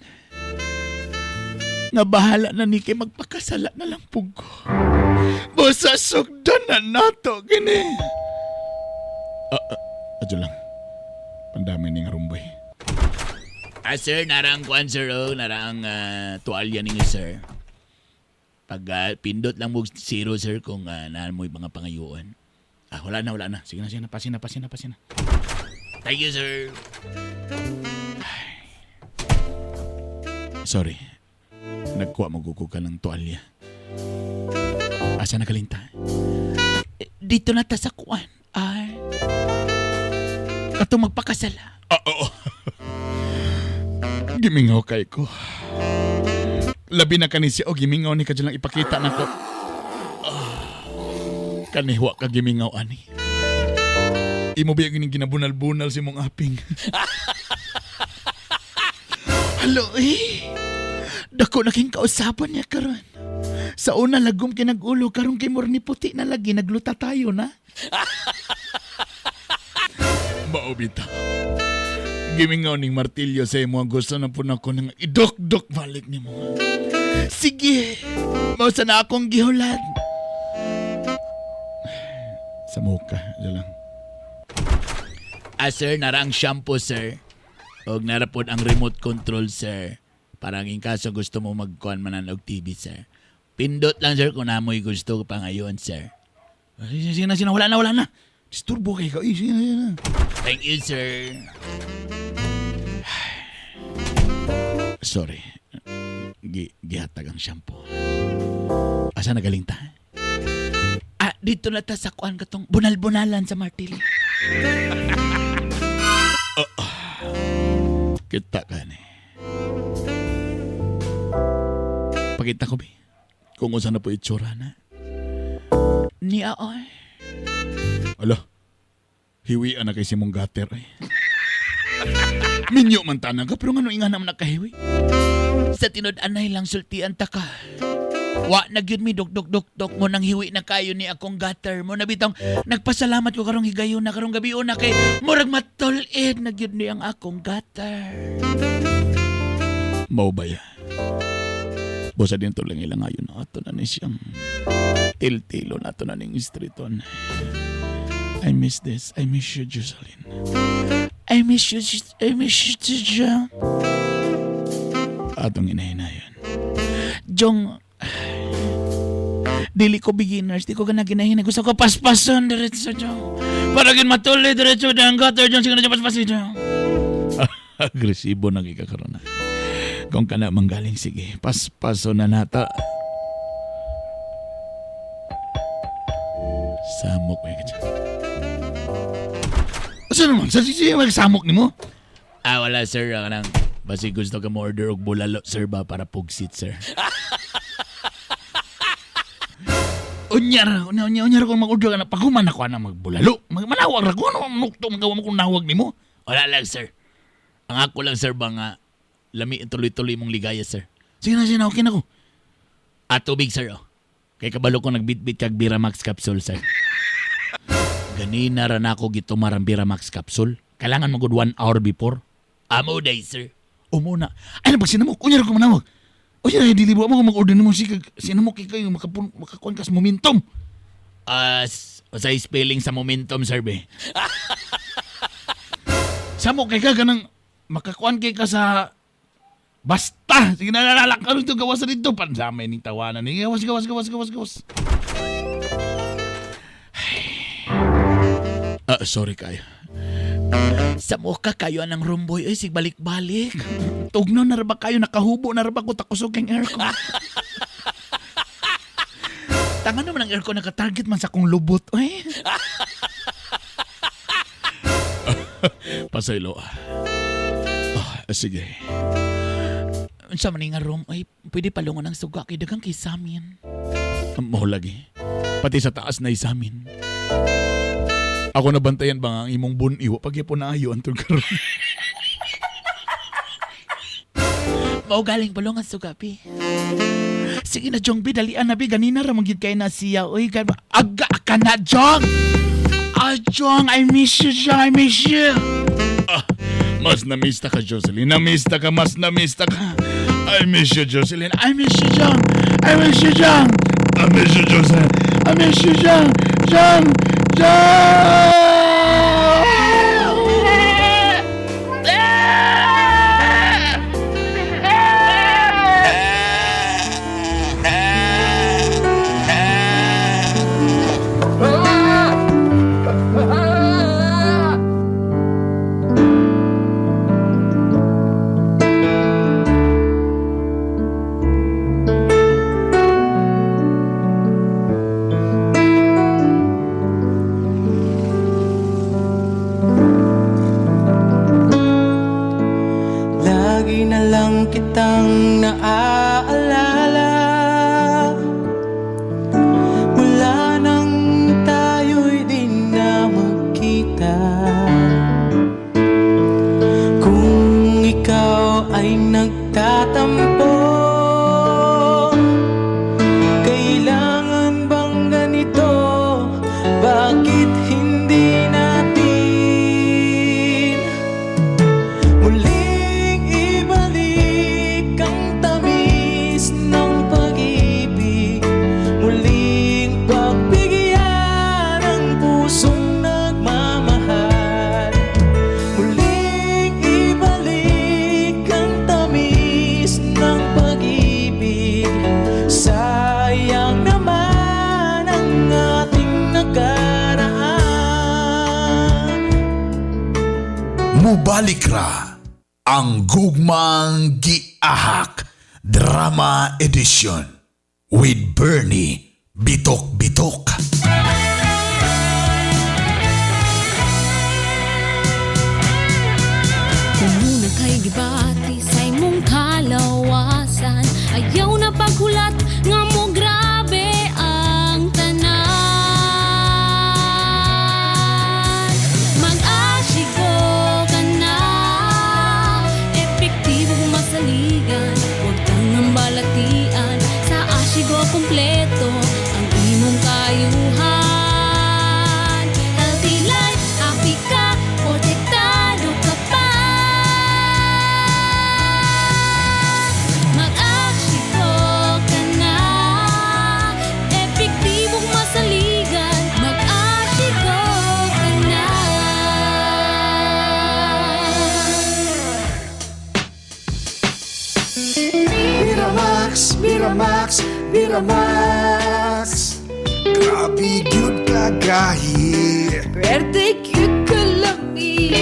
Nga bahala na ni kay magpakasala na lang pug ko. Bosa sugdan na nato gini. Adyo lang. Pandami ni nga rumbay. Ah, sir, narang kuan, sir, oh. Narang tuwalya ninyo, sir. Pag pindot lang mo zero, sir, kung naan mo yung mga pangayuan. Ah, wala na, wala na. Sige na, sige na. Pasin na, pasin na, pasin na. Thank you, sir. Sorry. Nagkuha magugo ka ng tuwalya. Asa na kalinta? Eh, dito na ta sa kuan. Ay. Katong magpakasala. Ah, oo. Gimingaw kay ko. Labi na kani siya. O, gimingaw ni ka dyan lang ipakita na ko. Ah, kaniwa ka gimingaw, ani. Imo ba yung ginabunal-bunal si mong aping? Halo, eh. Dako na king kausapan niya karon. Sa una lagom kinagulo karon kay morni puti na lagi nagluta tayo na. Maubita. Gimingaw ning martilyo sa imo ang gusto na po na ko nang idok-dok balik nimo. Sige. Mao sa na akong gihulat. Sa muka, dyan lang. Ah, sir, nara ang shampoo, sir. Og nara pod ang remote control, sir. Parang in kaso gusto mo magkuan manan og TV, sir. Pindot lang, sir, kung namoy gusto pa ngayon, sir. Sige, sige na, sige na. Wala na, wala na. Disturbo kay ka. Eh, sige na, sige na. Thank you, sir. Sorry. Gihatag ang shampoo. Asa nagaling ta? Ah, dito na ta sa kuan katong bunal-bunalan sa martil. Kita ka ni. Pakita ko, bi. Kung unsa na po itsura na. Niya, oy. Ala, hiwian na kay si mong gutter eh. Minyo man tanang ka, pero ngano inga naman nakahiwi? Sa tinud-anay lang sultian ta ka. Wa na gyud mi dok dok dok dok mo nang hiwi na kayo ni akong gutter mo na bitong nagpasalamat ko karong higayon na karong gabi una kay murag matol-id na gyud ni ang akong gutter. Mao ba ya? Bosa din to lang ilang ngayon ato na ni siyang tiltilo na ato na ning streeton. I miss this. I miss you, Jocelyn. I miss you, I miss you, Jong. Atong inahinayon. Jong, dili ko beginners, di ko gana ginahinay. Gusto ko paspason diretso, Jong. Para gin matuloy diretso ang gutter, Jong. Sige na paspason, Jong. Agresibo nang ikakaroon na. Kung ka na manggaling, sige, paspaso na nata. Samok ba ka dyan? Asa naman? Sa sisi magsamok nimo? Ah, wala, sir. Kanang, basi gusto ka mo order og bulalo, sir ba, para pugsit, sir. Unya ra, unya, unya, unya ra kung mag-order ka na. Paghuman ako na magbulalo. Manawag ra ko. Ano, nukto, magawa mo kung nawag nimo? Wala lang, sir. Ang ako lang, sir, ba nga, lami tuloy-tuloy mong ligaya, sir. Sige na, sige na, okay na ko. Ah, tubig, sir, oh. Kay kabalo ko nagbitbit kag Biramax capsule, sir. Ganina ra na ako gitumar ang Biramax capsule. Kailangan mo good 1 hour before. Amo day, sir. Umuna. Ay, pag sinamok, unya ra ko manawag. Unya ra dili mo mag-order nimo sikag sinamok kay kayo makapun makakuan kas momentum. As sa spelling sa momentum, sir be. Samok kay ka ganang makakuan kay ka sa basta sige na lalak ka dito gawas na dito pansamay ning tawanan ni gawas gawas gawas gawas gawas. Ah, sorry kayo. Sa muka kayo anang rumboy oy sig balik-balik. Tugnaw na ra ba kayo nakahubo na ra ba ko takusog kang aircon. Tanga naman ang aircon naka-target man sa akong lubot oy. Pasaylo. Ah, sige. Unsa man ni nga room oy, pwede palungon ang suga kay daghang kay samin. Mao lagi. Pati sa taas na isamin. Ako nabantayan ba nga ang imong bun-i, wa pagyapon na ayo antog karon. Mao galing palungan suga bi. Sige na Jong bi, dalian na bi ganina ra man gyud kay na siya. Oy, aga ka na Jong. Ah, Jong, I miss you, Jong, I miss you. Ah, mas na-miss ta ka, Jocelyn. Na-miss ta ka, mas na-miss ta ka. I miss you, Jocelyn. I miss you, Jong. I miss you, Jong. I miss you, Jocelyn. I miss you, Jong. Jong. Jong! Lagi na lang kitang naaalala. Mula nang tayo'y di na magkita. Kung ikaw ay nagtatampo, kailangan bang ganito? Bakit hindi natin muling ibalik ang tamis ng pag-ibig? Muling pagbigyan ang pusong nagmamahal. Muling ibalik ang tamis ng pag-ibig. Sayang naman ang ating nakaraan. Mubalik ra ang Gugmang Giahak Drama Edition with Bernie Bitok Bitok. Kung muna kay gibati sa imong kalawasan, ayaw na paghulat nga mo grabe ang tanan. Mag-asyiko ka na, epektibo kung masaligan, huwag kang balatian. Sa Ashigo kompleto ang imong kayuhan. Healthy life, happy ka, protektado ka pa. Mag-asyiko ka na, epektibong masaligan. Mag-asyiko ka na. Miramax, Miramax, Miramax. Grabe gyud kagahi. Pwerte cute kalami.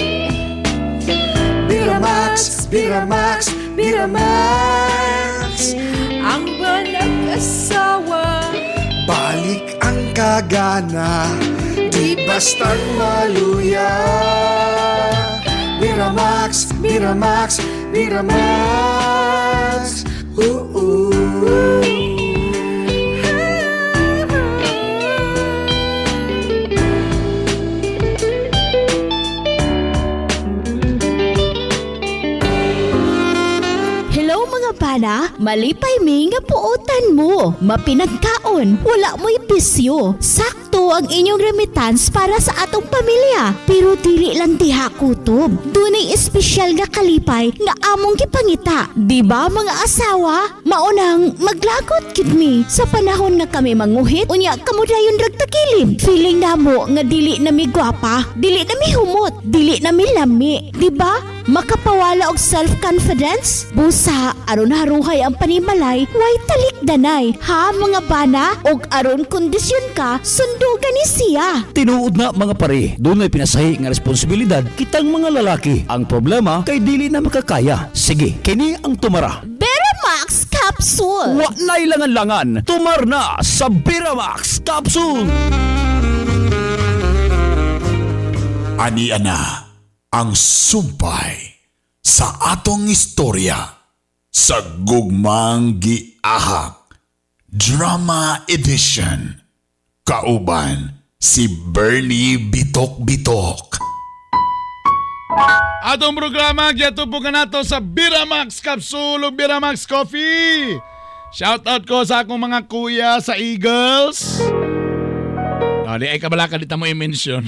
Miramax, Miramax, Miramax. Ang nag-asawa. Balik ang kagana, di basta't maluya. Miramax, Miramax, Miramax. Oo. Hello mga bana, malipay mi nga puotan mo. Mapinagkaon, wala mo'y bisyo. Sakto Sakto ang inyong remittance para sa atong pamilya. Pero dili lang diha kutob. Dunay espesyal nga kalipay nga among gipangita. Di ba, mga asawa? Maunang maglagot gid mi sa panahon nga kami manguhit, unya kamo dayon rag takilid. Feeling namo nga dili na mi gwapa, dili na mi humot, dili na mi lami. Di ba? Makapawala og self-confidence? Busa, aron haruhay ang panimalay, way talikdanay. Ha, mga bana? Og aron kondisyon ka, sundugan ni siya. Tinuod na, mga pare, dunay pinasahi nga responsibilidad kitang mga lalaki. Ang problema kay dili na makakaya. Sige, kini ang tumara. Beramax Capsule! Wa na'y langan-langan, tumar na sa Beramax Capsule! Ani ana ang sumpay sa atong istorya sa Gugmang Giahak Drama Edition, kauban si Bernie Bitok Bitok. Atong programa, giyatupo ka nato sa Biramax Capsule ug Biramax Coffee. Shout out ko sa akong mga kuya sa Eagles. No, di ay kabala ka dita mo i-mention.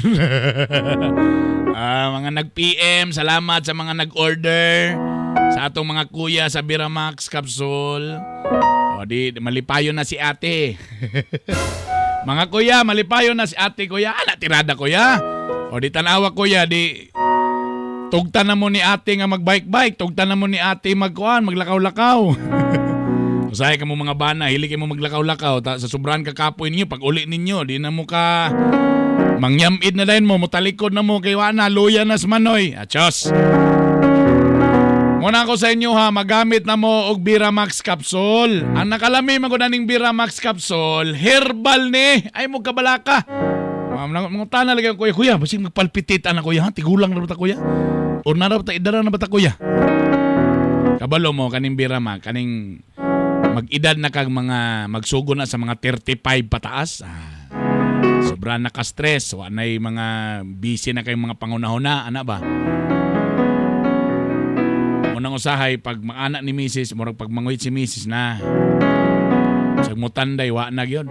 Ah, mga nag-PM, salamat sa mga nag-order. Sa atong mga kuya sa Biramax Capsule. O di, malipayo na si ate. Mga kuya, malipayo na si ate, kuya. Ana, tirada, kuya. O di tanawa, kuya, di tugtan na mo ni ate nga magbike-bike, tugtan na mo ni ate magkuan, maglakaw-lakaw. Usahay ka mo mga bana, hili kay mo maglakaw-lakaw. Ta, sa sobrahan kakapoy ninyo, pag uli ninyo, di na mo ka mangyamid na din mo, mutalikod na mo kay wana, luya na sa manoy. Achos. Muna ko sa inyo ha, magamit na mo og Biramax Capsule. Ang nakalami man ko naning Biramax Capsule, herbal ni. Ay mo kabalaka. Ma'am, mga tana lagi ang kuya, kuya, basig magpalpitit ana kuya, ha? Tigulang na ba ta, kuya? Or na ba ta, idara na ba ta, kuya? Kabalo mo kaning Biramax, kaning mag-edad na kag mga magsugo na sa mga 35 pataas. Ah, sobra na ka-stress, wa na'y mga busy na kayong mga pangunahuna, ana ba? Unang usahay, pag maana ni Mrs., murag pag manguhit si Mrs. na. Sa mutanday, wa na gyud.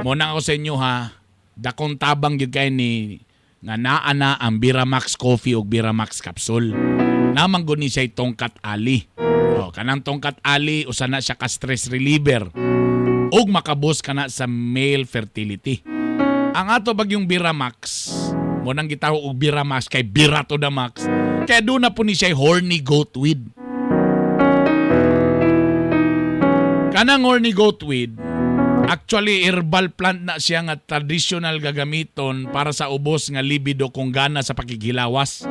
Muna ako sa inyo ha, dakong tabang gyud kay ni nga naa na ang Biramax Coffee ug Biramax Capsule. Namang gud ni siya tongkat ali. O, kanang tongkat ali usa na siya ka stress reliever ug makaboost kana sa male fertility. Ang ato bagyong Biramax, mo nang gitawag og Biramax kay Bira to the max. Kaya doon na po ni siya horny goat weed. Kanang horny goat weed, actually herbal plant na siya nga traditional gagamiton para sa ubos nga libido kung gana sa pakigilawas.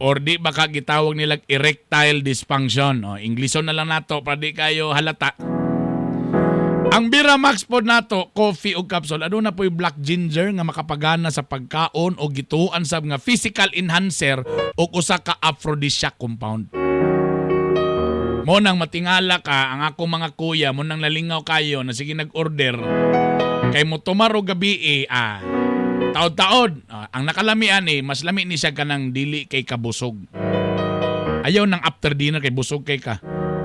Or di baka gitawag nila erectile dysfunction. O, Ingleson na lang nato para di kayo halata. Ang Biramax po nato, coffee o capsule, ano na po yung black ginger nga makapagana sa pagkaon o gituan sab nga physical enhancer o usa ka aphrodisiac compound. Mo nang matingala ka ang akong mga kuya, mo nang nalingaw kayo na sige nag-order kay mo tomorrow gabi eh, taod-taod. Ah, ang nakalamian eh, mas lami ni siya kanang dili kay kabusog. Ayaw nang after dinner kay busog kay ka.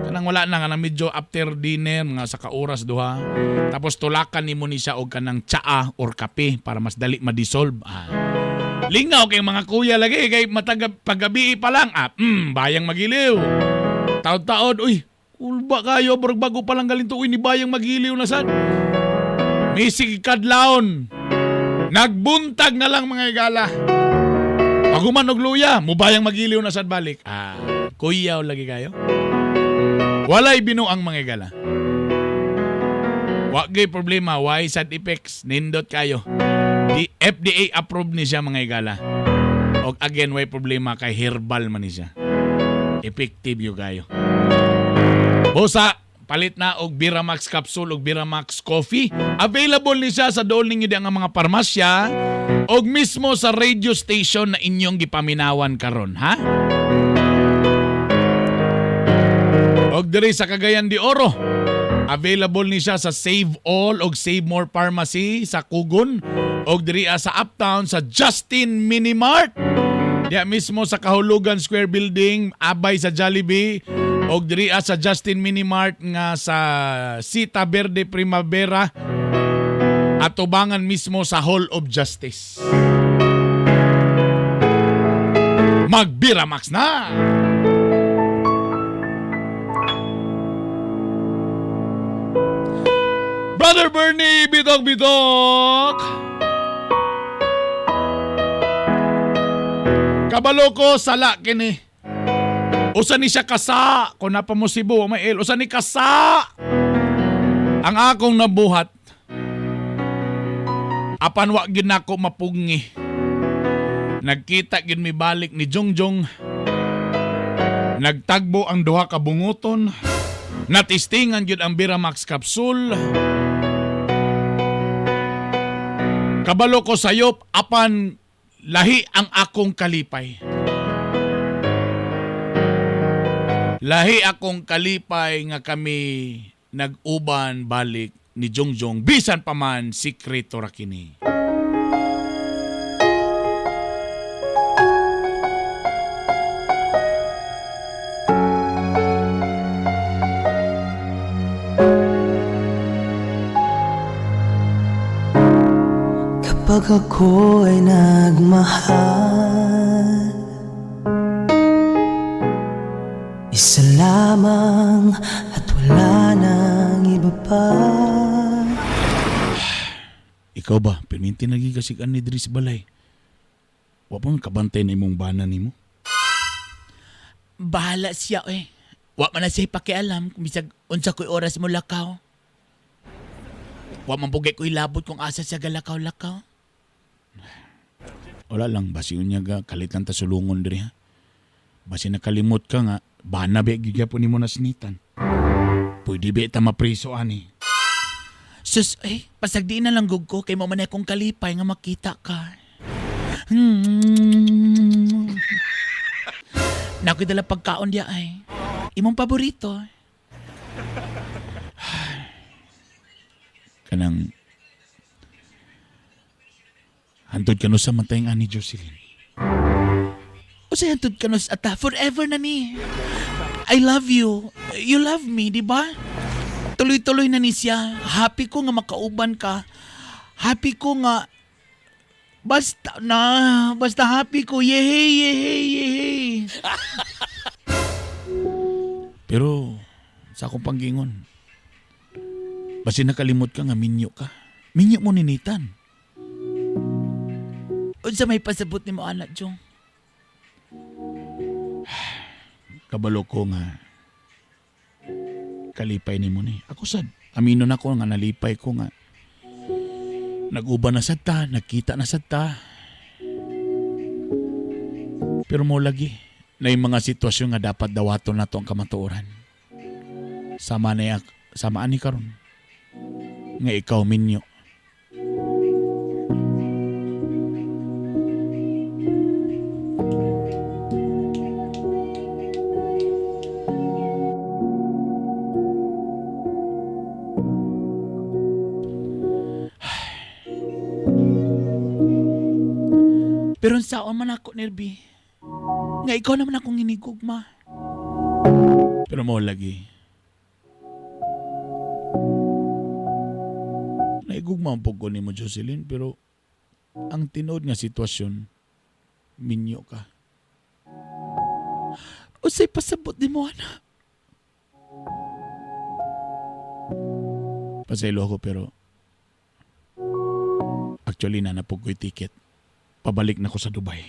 Kanang wala na kanang medyo after dinner mga sa ka oras duha. Tapos tulakan nimo ni siya og kanang tsaa or kape para mas dali ma-dissolve. Ah. Lingaw kay mga kuya lagi kay matag paggabi pa lang bayang magiliw. Taod-taod, uy, kulba kayo, murag bago pa lang galing to, uy, ni bayang magiliw na sad. Misig kadlawon. Nagbuntag na lang, mga igala. Paguman og luya, mubayang magiliw na sad balik. Ah, kuyaw lagi kayo. Walay binuang, mga igala. Wa gay problema, why side effects, nindot kayo. Di FDA approved ni siya, mga igala. Og again, way problema kay herbal man ni siya. Effective yo kayo. Busa, palit na og Biramax Capsule og Biramax Coffee. Available ni siya sa dool ninyo di ang mga parmasya og mismo sa radio station na inyong gipaminawan karon, ha? Og diri sa Cagayan de Oro, available ni siya sa Save All og Save More Pharmacy sa Kugon og diri sa Uptown sa Justin Mini Mart. Diya mismo sa Kahulugan Square Building, abay sa Jollibee og diri sa Justin Mini Mart nga sa Cita Verde Primavera. Atubangan mismo sa Hall of Justice. Magbiramax na! Brother Bernie, bitok bitok! Kabalo ko sala kini. Usa ni siya kasa kung napa mo Cebu, may el. Usa ni kasa. Ang akong nabuhat. Apan wa gyud nako mapugngi. Nagkita gyud mi balik ni Jongjong. Nagtagbo ang duha ka bunguton. Natistingan gyud ang Biramax capsule. Kabalo ko sayop apan lahi ang akong kalipay. Lahi akong kalipay nga kami nag-uban balik ni Jongjong bisan pa man sikreto ra kini. Kapag ako ay nagmahal, isa lamang at wala nang iba pa. Ikaw ba, perminti naging kasikan ni Dris Balay. Wa pa man kabantay na imong bana nimo. Bahala siya eh. Wa man na siya pakialam kung bisag unsa ko'y oras mo lakaw. Wa man pugay ko'y labot kung asa siya galakaw-lakaw. Wala lang, basi unya ga, kalit lang ta sulungon diri ha. Basi nakalimot ka nga, bana ba gyapon nimo nasnitan. Pwede ba ta mapriso ani? Sus, eh, pasagdiin na lang gug ko kay mo man akong kalipay nga makita ka. Nakoy dala pagkaon diya ay. Imong paborito. Kanang hantod kanu sa matayng ani Jocelyn. Unsay hantod kanus ata forever na ni. I love you. You love me, di ba? Tuloy-tuloy na ni siya. Happy ko nga makauban ka. Happy ko nga basta na, basta happy ko. Yehey, yehey, yehey. Pero sa akong panggingon, basi nakalimot ka nga minyo ka. Minyo mo ni Nathan. Unsa may pasabot nimo anak, Jong? Kabalo ko nga kalipay nimo ni. Ako sad, amino na ko nga nalipay ko nga nag-uban na sad ta, nagkita na sad ta. Pero mo lagi na yung mga sitwasyon nga dapat dawaton nato ang kamatuoran. Sama na sama ani karon nga ikaw minyo. Pero saon man ako, Nerby. Nga ikaw naman akong inigugma. Pero mo lagi. Naigugma ang pugko nimo Jocelyn, pero ang tinuod nga sitwasyon, minyo ka. Usay pasabot ni mo, anak. Pasaylo ako pero actually nanapog ko'y ticket. Pabalik na ko sa Dubai.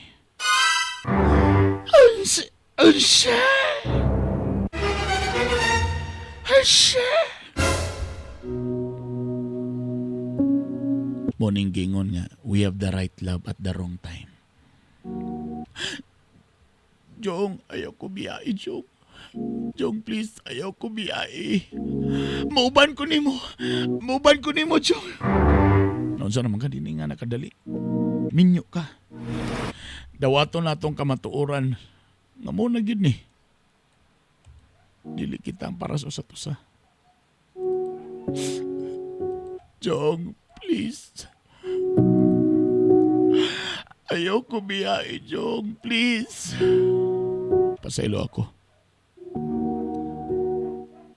Unsa? Unsa? Unsa? Morning gingon nga, we have the right love at the wrong time. Jong, ayaw ko biyai, Jong. Jong, please, ayaw ko biyai. Mauban ko nimo. Mauban ko nimo, Jong. Noon sa naman ka, dini nga nakadali. Minyo ka. Dawaton na tong kamatuoran. Nga mo na gyud ni. Dili kita ang para sa usat usa. Jong, please. Ayaw ko biyai, Jong. Please. Pasaylo ako.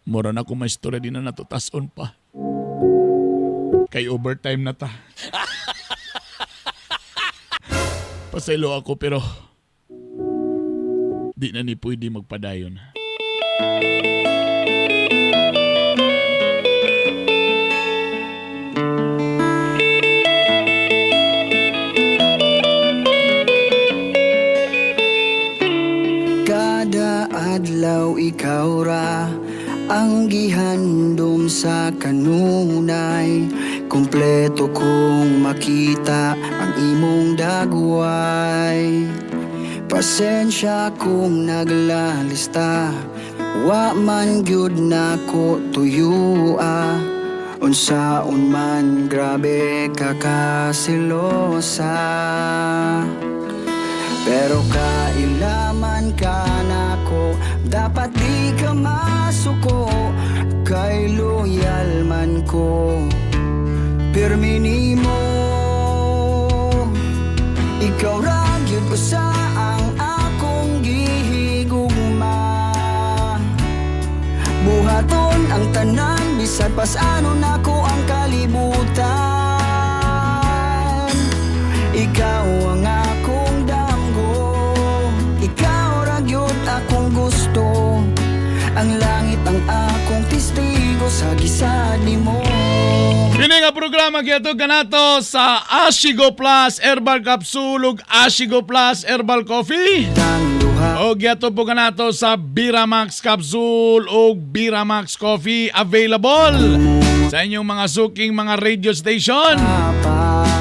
Mura na ako may istorya din na natutason pa. Kay overtime na ta. Pasaylo ako pero di na ni pwede magpadayon. Kada adlaw ikaw ra ang gihandom sa kanunay. Kumpleto kong makita ang imong dagway. Pasensya kung naglalista, wa man gyud nako tuyua. Unsaon man grabe ka kasilosa. Pero kailaman ka nako, dapat di ka masuko. Kay loyal man ko, pirmi nimo. Ikaw ra gyud usa ang akong gihigugma. Buhaton ang tanan bisan pas-ano nako ang kalibutan. Ikaw ang akong damgo, ikaw ra gyud akong gusto. Ang langit ang akong testigo sa gisad nimo. Kini nga programa gihatod kanato sa Ashigo Plus Herbal Capsule ug Ashigo Plus Herbal Coffee. O gihatod po kanato sa Biramax Capsule ug Biramax Coffee, available sa inyong mga suking mga radio station.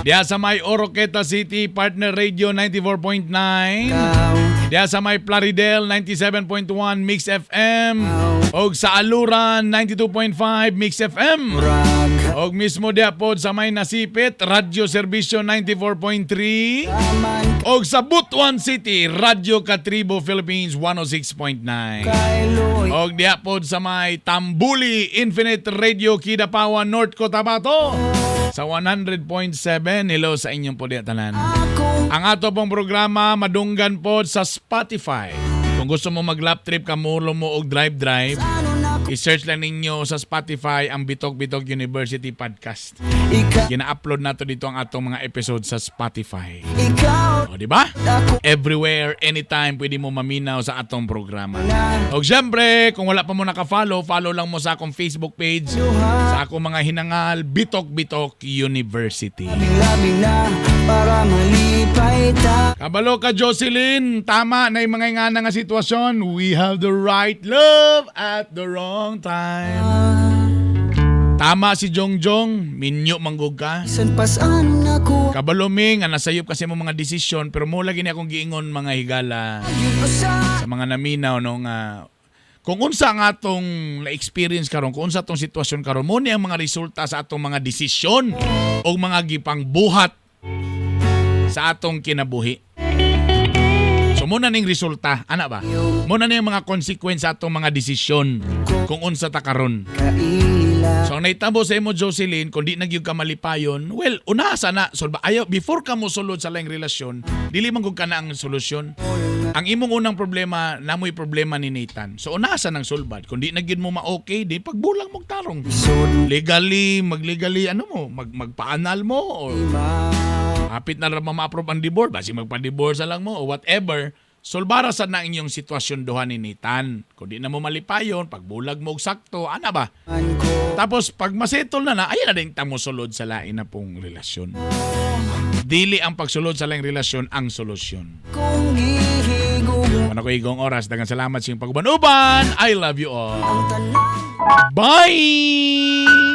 Diya sa may Oroqueta City, Partner Radio 94.9. Diya sa may Plaridel 97.1 Mix FM. Og sa Aluran 92.5 Mix FM. Og mismo diya po sa may Nasipit, Radyo Serbisyo 94.3. Og sa Butuan City, Radyo Katribo Philippines 106.9. Og diya po sa may Tambuli, Infinite Radio Kidapawan, North Cotabato sa 100.7. Hello sa inyong po diya tanan. Ang ato pong programa madunggan po sa Spotify. Kung gusto mo mag-lap trip ka, mulo mo og drive-drive, i-search lang ninyo sa Spotify ang Bitok Bitok University Podcast. Gina-upload nato dito ang atong mga episode sa Spotify. O, di ba? Everywhere, anytime, pwede mo maminaw sa atong programa. O siyempre, kung wala pa mo naka-follow, follow lang mo sa akong Facebook page, sa akong mga hinangal, Bitok Bitok University. Labi na para malipay ta. Kabalo ka, Jocelyn. Tama na yung mga ingana nga sitwasyon. We have the right love at the wrong time. Tama si Jongjong. Minyo manggog ka. Bisan pas-ano nako Kabalo ming, nga nasayop kasi mo mga desisyon, pero mo lagi ni akong giingon mga higala sa mga naminaw no nga kung unsa ang atong na-experience karon, kung unsa atong sitwasyon karon, mo ni ang mga resulta sa atong mga desisyon o mga gipangbuhat sa atong kinabuhi. So muna ning resulta, ana ba? Muna ning mga consequence sa atong mga desisyon kung unsa ta karon. So ang naitabo sa imo, Jocelyn, kung di na gyud ka malipayon, well, una sana, so ba ayaw before ka mo sulod sa laing relasyon, dili man gud ka na ang solusyon. Ang imong unang problema, namoy problema ni Nathan. So una sa nang sulbad. Kung di na gyud mo ma-okay, di pagbulang mong tarong. Legally, maglegally ano mo, magpaanal mo or hapit na ra ma-approve ang divorce, basi magpa-divorce na lang mo o whatever. Solbara sa na inyong sitwasyon duha ni Nathan. Kung di na mo malipayon, pagbulag mo og sakto, ana ba? Tapos pag masettle na na, ayan na din tamo sulod sa lain na pong relasyon. Dili ang pagsulod sa laing relasyon ang solusyon. Kung gihigugma. Ano ko igong oras, daghang salamat sa inyong pag-uban-uban. I love you all. Bye!